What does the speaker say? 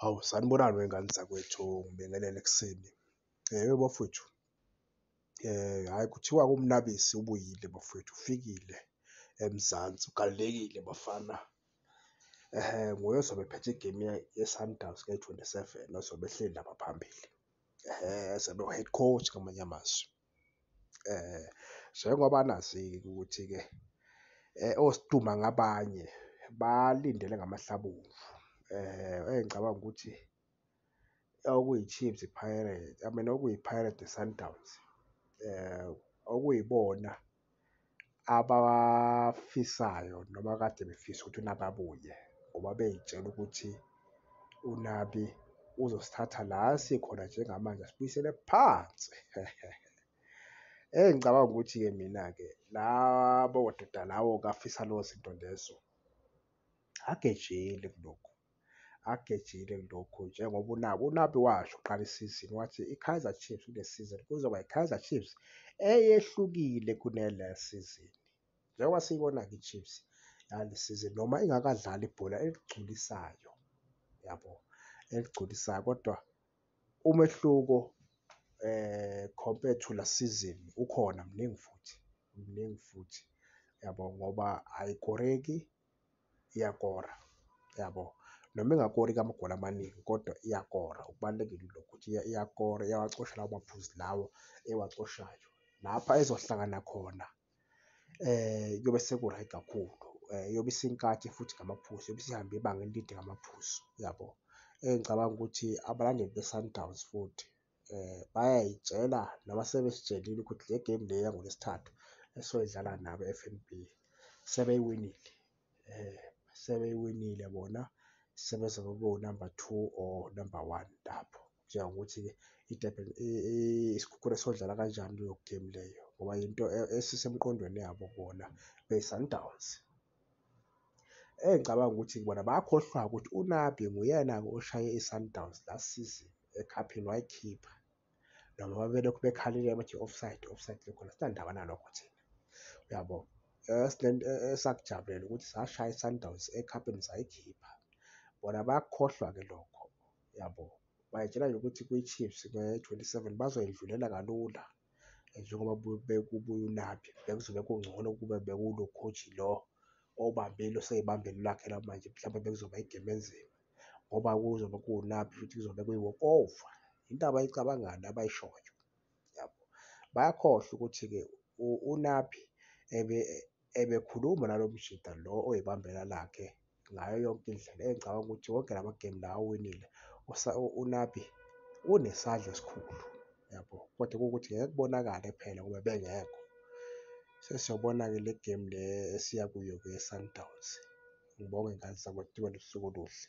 Hawu, sanibonani wey'ngane zakwethu, ngibingelele ekuseni. Bafowethu, hhayi kuthiwa-ke uMnabisi ubuyile bafowethu, ufikile eMzansi, ugalelekile bafana. Ehhe, nguye ozobe ephethe i-game ye-Sundowns ngeyi-27, ozobe ehleli lapha phambili. Ehhe, ezobe ewu-head coach ngamanye amazwi. Njengoba nazi-ke ukuthi-ke oSiduma ngabanye balindele ngamehlo abomvu. Engicabanga ukuthi okuyi-Chiefs Pirates, I mean okuyi-Pirates ne-Sundowns, okuyibona abafisayo noma akade befisa ukuthi uNabi abuye ngoba bey'tshela ukuthi uNabi uzosithatha la sikhona njengamanje asibuyisele phansi. Engicabanga ukuthi-ke mina-ke labo madoda lawo-ke afisa lezo zinto lezo, agejile kulokhu, agejile kulokhu njengoba uNabi, uNabi washo kuqala isizini wathi i-Kaizer Chiefs kule sizini kuzoba i-Kaizer Chiefs eyehlukile kune-last season. Njengoba siyibona-ke i-Chiefs yale sizini noma ingakadlali ibhola eligculisayo, yabo, eligculisayo, kodwa umehluko compared to last season ukhona muningi futhi, muningi futhi, yabo? Ngoba ayikoreki, iyakora, yabo? Noma ingakori-ke amagoli amaningi kodwa iyakora, okubalulekile ilokho ukuthi iyakora, iyawacosha lawo maphuzu lawo ewacoshayo. Lapha ezohlangana khona kuyobe seku-right kakhulu. Iyobe isinkathe futhi ngamaphuzu, iyobe isihambe ibanga elide ngamaphuzu, yabo? Engicabanga ukuthi abalandeli be-Sundowns futhi bayay'tshela noma sebesitshelile ukuthi le game le yangoLwesithathu esizoyidlala nabo e-FNB sebeyiwinile. Sebeyiwinile bona, sebezobe bewu-number two or number one lapho. Kuzoya ngokuthi-ke i-Durban iSikhukhune siyodlala kanjani kuleyo game leyo ngoba yinto esisemqondweni yabo bona beyi-Sundowns. Engicabanga ukuthi bona bayakhohlwa-ke ukuthi uNabi nguyena-ke oshaye i-Sundowns last season ekhaphini wayikhipha. Noma babelokhu bekhalile bathi i-offside, i-offside ikhona, asinandaba nalokho thina, uyabo? Esakujabulela ukuthi sashaya i-Sundowns ekhaphini sayikhipha. Bona bayakukhohlwa-ke lokho, yabo? Bay'tshela nje ukuthi kwi-Chiefs nge-27 bazoyidlulela kalula njengoba bekubuya uNabi. Bekuzobe kungcono ukube bekulo coach lo obambile oseyibambela elakhe lamanje mhlawumbe bekuzoba i-game enzima ngoba kuzobe kuwuNabi futhi kuzobe kuyi-walk over. Into abayicabangayo nabayishoyo, yabo. Bayakhohlwa ukuthi-ke uNabi ebekhuluma nalo mjita lo oyibambela lakhe ngayo yonke indlela engicabanga ukuthi wonke lama-game lawa awinile uNabi unesandla esikhulu, yabo? Kodwa kuwukuthi ngeke kubonakale phela ngoba bengekho. Sesiyobona-ke le game le esiya kuyo-ke ye-Sundowns. Ngibonge ngane zakwethu, nibe nosuku oluhle.